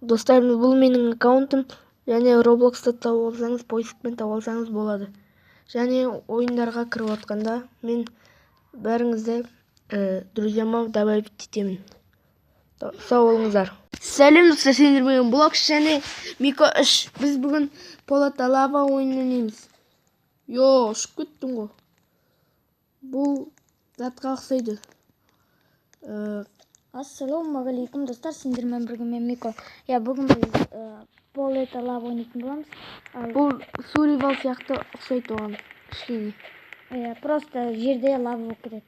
Достар, бұл менің аккаунтым. Және Roblox'та тауып алсаңыз, поискпен тауып алсаңыз болады. Және ойындарға кіріп отқанда мен бәріңізді друзьяма добавить етемін. Сау болыңыздар. Сәлем достар, сендермен Блокс және Мико 3. Біз бүгін Полата лава ойынын ойнаймыз. Йо, ұшып кеттім ғой. Бұл затқа ұқсайды. Ассалаумағалейкум достар, сендермен бірге мен Мико. Я бүгін біз Полета лава ойнайтын боламыз. Ал Бұл суривал сияқты ұқсайды оған кішкене. Просто жерде лава болып кетеді.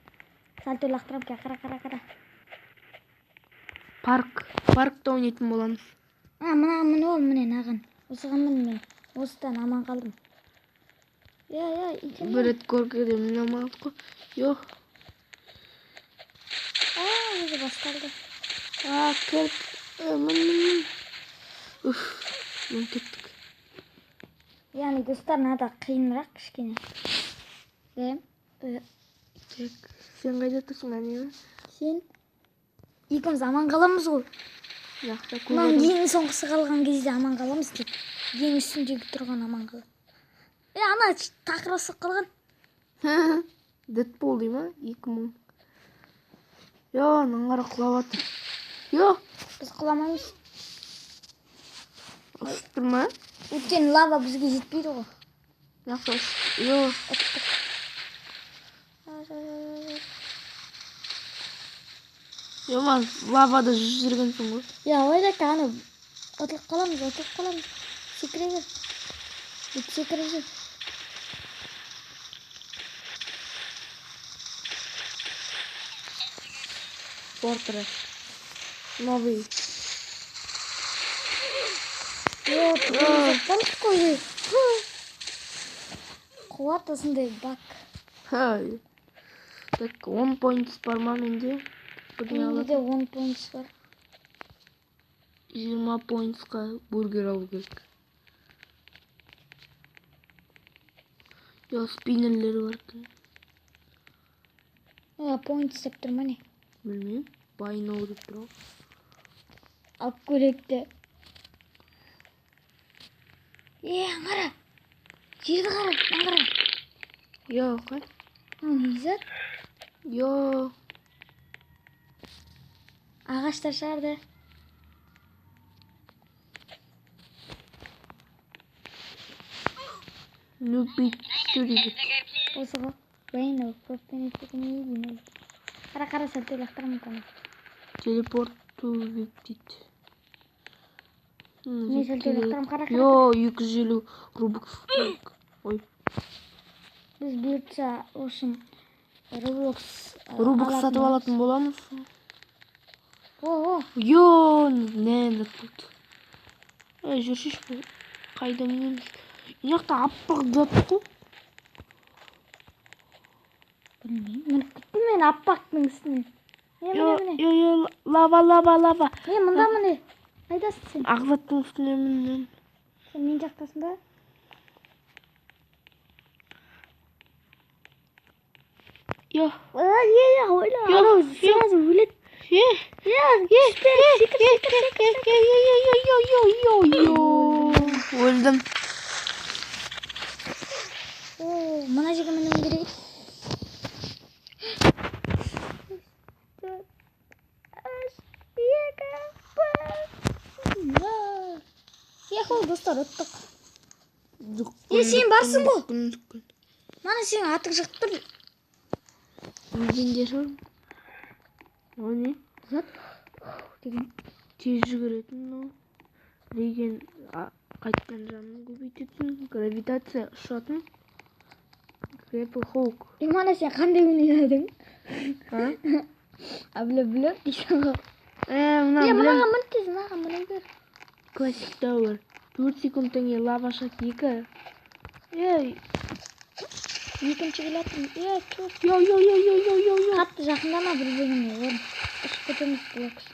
Сальто лақтырамын, кә, қара, қара, қара. Паркта ойнайтын боламыз. А, мына міне ол, міне мынаған. Осыған мін мен. Осыдан аман қалдым. Я, я, итем. Бір рет горкада міне алмадық қой. Йо. А, уже басталды. А, кір. Мін, мін, мін. Уф, мін кеттік. Яғни достар, мынада қиынырақ кішкене. Е, Так, сен қайда тұрсың, әне? Сен екеуміз аман қаламыз ғой. Жақсы, көп Мынаның адам. ең соңғысы қалған кезде аман қаламыз тек. Ең үстіндегі тұрған аман қалады. Е, ана тақыр ұстап қалған. Дэдпул дей ма? 2000. Йо, мынаның қара құлап жатыр. Йо, Біз құламаймыз. ұшып тұр ма? Өйткені лава бізге жетпейді ғой. Жақсы, ұшып. Йо, Ұттық. йо, ма, лавада жүзіп жүргенсің ғой. Я, ойда ана ұтылып қаламыз, ұтылып қаламыз. Секіре бер. Бүйтіп секіріп жүр. Фортресс. Новый. Йо, қалдық қой. Қуат осындай бак. Хай. Так, 10 points бар ма менде? Бірдеңе Менде алады. де 10 points бар. 20 pointsқа бургер алу керек. Йо, спиннерлер бар екен. О, points деп тұр ма не? Білмеймін. Buy now деп тұр ғой. Алып көрейік те. Е, қара. Жерді қара, мына қара. Йо, қай? Мынау не зат? Йо. Ағаштар шығарды. Нубит дейді. Осы ғой. Рейно, деймін. Қара, қара, сәл лақтырамын мүмкін. Телепорт to VIP дейді. Мен сәл лақтырамын, қара, қара. Йо, 250 рубакс. Ой, Біз бұйыртса, в общем, Roblox рубакс сатып алатын боламыз. О, о, Йо, не зат болды. Ей, жүрші, қайда мінеміз? Мына жақта аппақ зат қой. Білмеймін. Мініп кеттім мен аппақтың үстіне. Е, Йо, міне, міне. йо, йо, лава, лава, лава. Е, мында міне. Қайдасың сен? Ақ заттың үстіне міндім. Сен мен жақтасың ба? Йо, Е, е, ойла. Йо, Анау сразу өледі. е, Е, е, е, е, е, е, е, е, йо, йо, йо, йо. Өлдім. О, мына жерге мінуім керек еді. Төрт, үш, екі, бір, нөл. Ехо, достар, ұттық. Е, сен барсың ғой. Мана сенің атың шығып тұр. Өлгенде шығар. О не? Зат деген. Тез жүгіретін мынау. Реген қайтқан жанын көбейтетін. Гравитация ұшатын. Грэпл хоук. Е, мана сен қандай ойнадың? А? Абле-бле дейсің ғой. Е, мына Е, білем. мынаған мін тез, мынаған міне бер. Классик Тауэр. 4 секундтан кейін лава ашады. 2. Ей, Екінші келатырмын. Е, төрт. йо, йо, йо, йо, йо, йо, йо. Қатты жақындама бір-біріңе. Орын. Ұшып кетеміз блокс.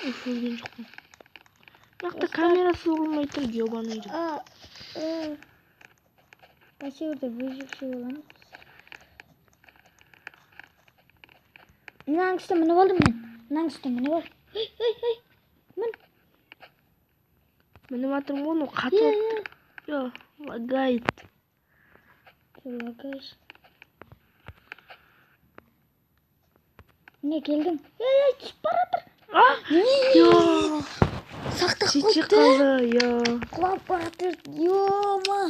Уф, өлген жоқпын. Мына жақта камерасы болмай тұр, ебаный. А, әйтеуір де выживший боламыз. Мынаның үстіне мініп алдым мен. Мынаның үстіне мініп ал. Ей, ей, ей. Мін. Мініп жатырмын ғой, анау қатып жатыр. Йо, лагает. Ты лагаешь. Міне келдің. Ей, ей, түсіп бара жатыр. Йо, Сақтап чуть-чуть қалыпты. қалды, йо. Құлап бара жатыр. Ё-ма.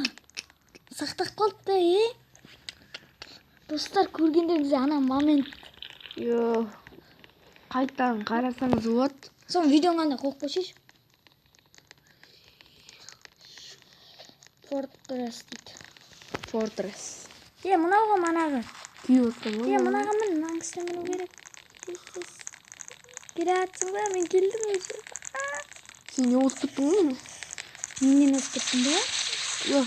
Сақтап қалыпты, е. Достар, көргендеріңіздей ана момент. Йо. Қайтадан қарасаңыз болады. Соны видеоны ана қойып қойсайшы. Fortress дейді. Fortress. Е, мынау ғой манағы. Күйіп жатқан ғой. Е, мынаға мін, мынаның үстіне міну керек. Тез, тез. Келе жатсың ба? Мен келдім уже. Сен не озып кеттің ғой мені? Менен озып кеттің бе? Йо.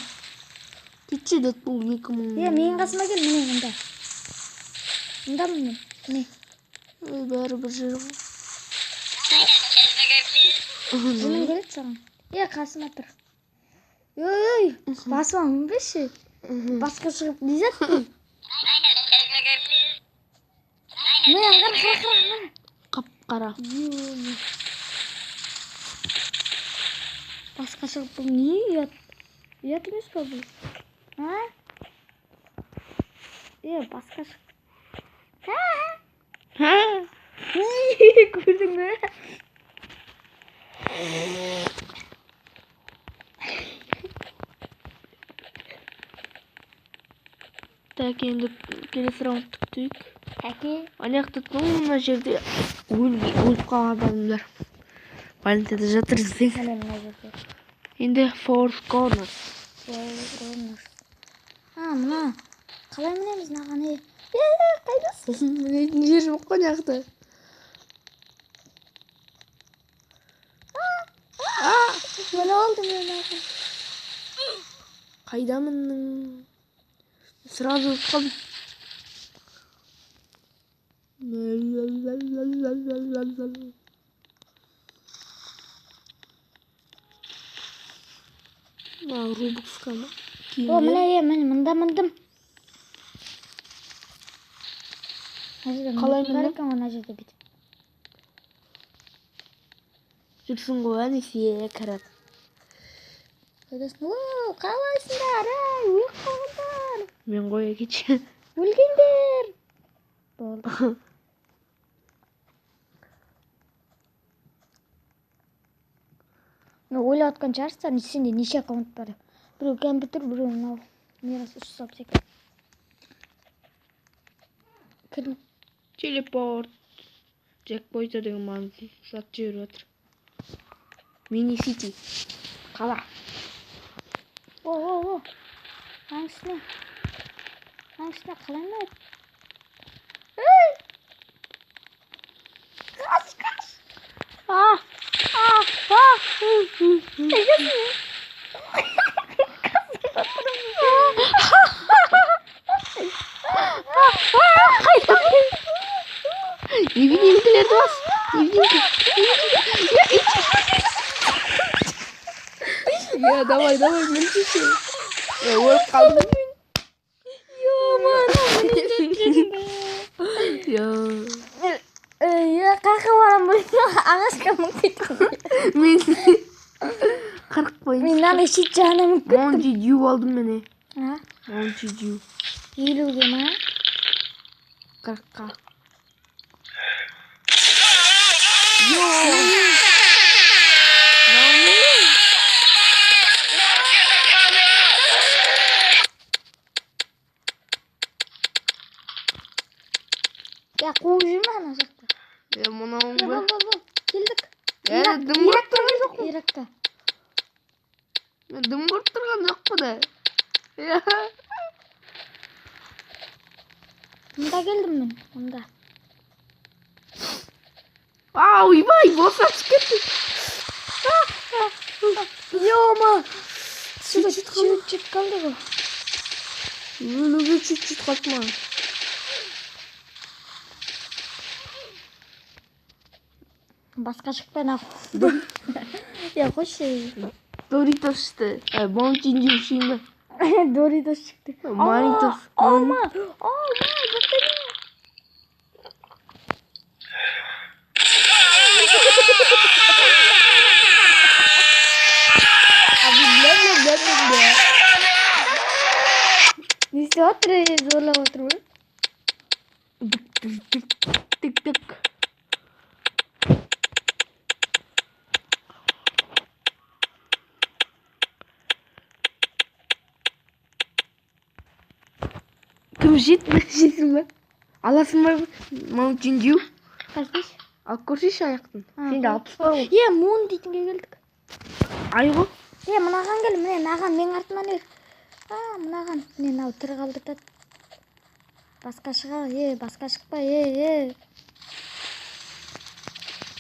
Кетші, Дэдпул 2000. Е, менің қасыма кел, міне мында. Мындамын мен. Міне. Ой, бәрі бір жер ғой. Жының келеді саған. Е, қасыма тұр. Ой, ой, басыма мінбеші. Басқа шығып не зат бұл? Міне, қара, қара, қара, қара. Қап-қара. Ё-ма. Басқа шығып бұл не ұят? Ұят емес па бұл? А? Е, басқа шығып. Ха? Көрдің бе? Так, енді келесі раундты күтейік. Әке. Ана жақта мына жерде өліп қалған адамдар. Больницада жатыр десең. Міне мына жерде. Енді Four Corners. Corners. А, мына. Қалай мінеміз мынаған, е? Е, қайдасың? Мінетін жер жоқ қой мына жақта. Мініп алдым мен мынаған. Қайда міндің? Сразу өліп қалдым. Мына Рубуксқа ма? О, Киімдер. міне, е, міне, мында міндім. Мына жерде Қалай мінетін бар міндің? екен ғой, мына жерде бүйтіп. Жүрсің ғой, әнесе кіріп. Қайдасың? О, қалайсыңдар? Ай, өліп қалғандар. Мен ғой әкеші. Өлгендер. Болды. Ну, ойлап отқан шығарсыздар, сенде неше аккаунт бар деп. Біреу компьютер, біреу мынау. Мирас үш жүз алпыс екі. Кірдім. Телепорт. Джек Бойза деген маған зат жіберіп жатыр. Мини Сити. Қала. О, о, о. Аның үстіне. Аның үстіне қалай мінеді? Ей! Қаш, қаш. А, а, а. Невидимкілерді бас. Невидимка. Я, давай, давай, мінші. Я өліп қалдым. Я. Е, қаяққа барамын? Ағашқа мініп кеттім. Мен 40 point. Мен мынандай щит жағына мініп кеттім. Mountain Dew алдым міне. А? Mountain Dew. 50-ге ма? 40-қа. Мынау не? Я қуып жүр ме ана жақта? Е, мынауың Е, ба? бол, бол, бол. Келдік. Әлі дым көріп тұрған жоқпын. Иракта. Мен дым көріп тұрған жоқпын да. Иә. Мында келдім мен, мында. А, ойбай, босап түсіп кетті. Ё-ма! Чуть-чуть қалды. Чуть-чуть қалды ғой. Өлуге чуть-чуть қалды маған. Басқа шықпай нахуй. Я қойшы. Доритос ішті. Ә, Mountain Dew ішейін бе? Доритос шықты. Манитос. Алма! Алма! Зорлап отыр, зорлап отыр ғой. Тік тік тік тік. Кім жейді? Жейсің ба? Аласың ба Mountain Dew? Қарасайшы. Алып көрсейші аяқтың. А, Сенде 60 бар ғой. Е, Мун дейтінге келдік. Ай ғой. Е, мынаған кел, міне, мынаған, менің артымнан ер. А, мынаған, міне, мынау тірі қалдыртады. Басқа шыға, е, басқа шықпа, е, е.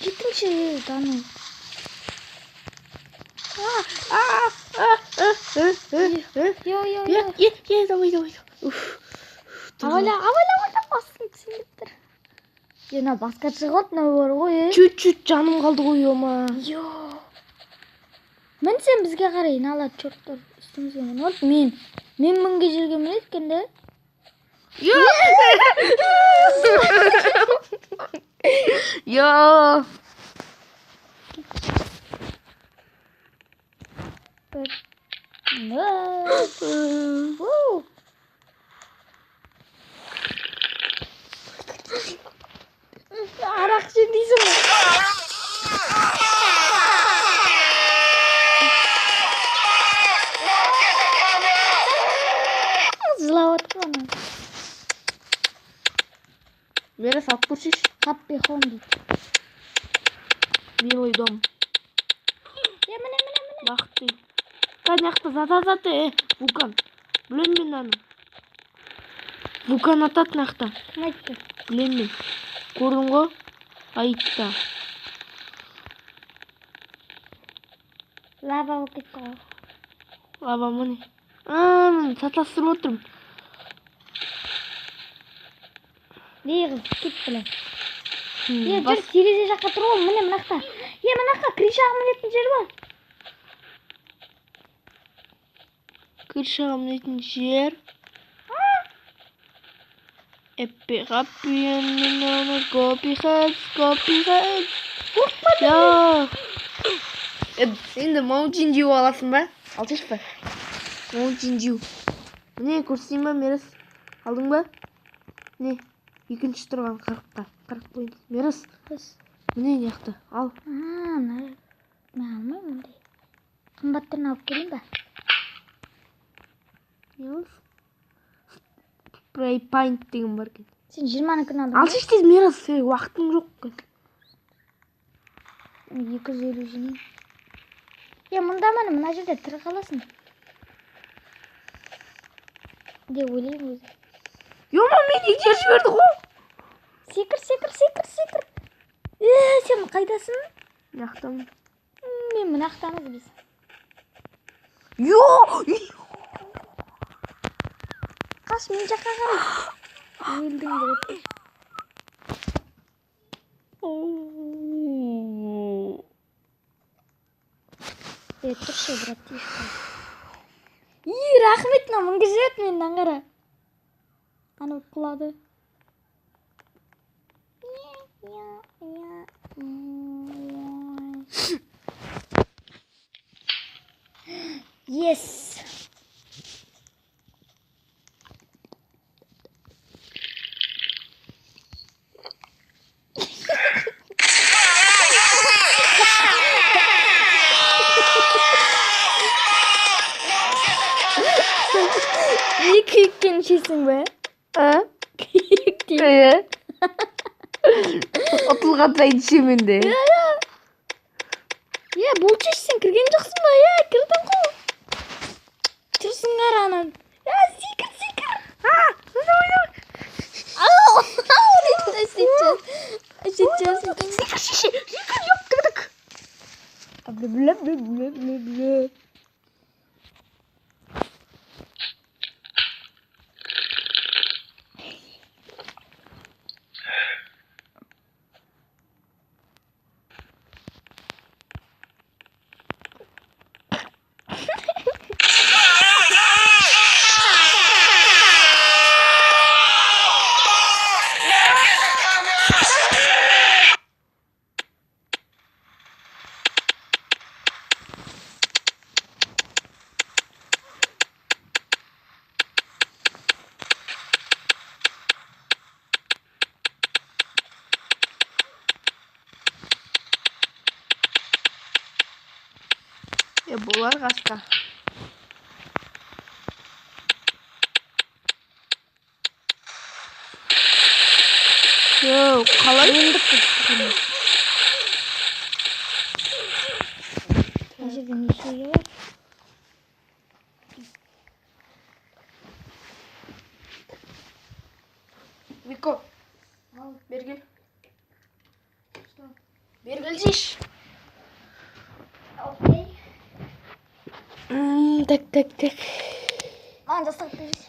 Кетіңші, е, Дану. А, а, а, а, а, а. Йо, йо, Е, йо. е, е, давай, давай. Уф. Абайла, абайла, абайла, басың түсін деп тұр. Е, мынау басқа шығып алды, мынау бар ғой, е. Чуть-чуть жаным қалды ғой, ема. Йо. Мін сен бізге қарай, мыналар черттар үстімізге мініп алды. Мен мінген жерге мінеді екен де. Йо. Бір. Нөл. Уу. Арақ ішемін дейсің ғой. Жылап отыр ғой анау. Мирас, алып көрсейші. Happy home дейді. Милый дом. Е, міне, міне, міне. Бақытты үй. Мына жақта зат атады, е, вулкан. Білемін мен аны. Вулкан атады мына жақта. Кім айтты? Білемін мен. Көрдің ғой? Айтта. Лава болып кетті ғой. Лава міне. А, мен шатастырып отырмын. Не қыз, кет біле. Е, Бас- жүр, терезе жаққа тұр ғой, міне мына жақта. Е, мына жаққа крышаға мінетін жер бар. Крышаға мінетін жер. Эппи хаппи копи хэдс, копи хэдс. Я. Енді Mountain Dew аласың ба? Алсайшы ба? Mountain Dew. Міне көрсетейін ба, Мирас? Алдың ба? Не, екінші тұрған 40-қа. 40 point. Мирас, Қыз. міне мына жақта. Ал. А, мына мен алмаймын ондай. Қымбаттарын алып келейін ба? Не аласың? Спрей Paint деген бар екен. Сен 20-нікін алдың ба? Алсайшы тез, Мирас, уақытың жоқ. 250 жинаймын. Е, мында міне, мына жерде тірі қаласың. Деп ойлаймын өзім. Ема, мені итеріп жіберді ғой. Секір, секір, секір, секір. Е, сен қайдасың? Мына жақтамын. Мен мына жақтамыз біз. Йо! Қаш, мен жаққа қарай. Өлдің деп. Е, тұршы, братишка. И, рахмет, мынау мінгізіп жіберді мені, мынаны қара. Анау құлады. Yes. Не күйіккен ішесің бе? А? Күйіктен. Е? Ұтылған сайын ішемін де. Е, болшы, сен кірген жоқсың ба? Е, кірдің ғой. Тұрсың қара анан. Е, секір, секір. А, давай, давай. Ау, ау, дейді, сейчас. Сейчас. Секір, шеше, секір, ёп, тік, тік. Бля, бля, бля, бля, бля. Е, болар қасқа. Йоу, қалай өлдік біз? Мына жерде неше бар? Вико, бері кел. Бері келсейші. Окей. Так, так, так. Маған жастық берші.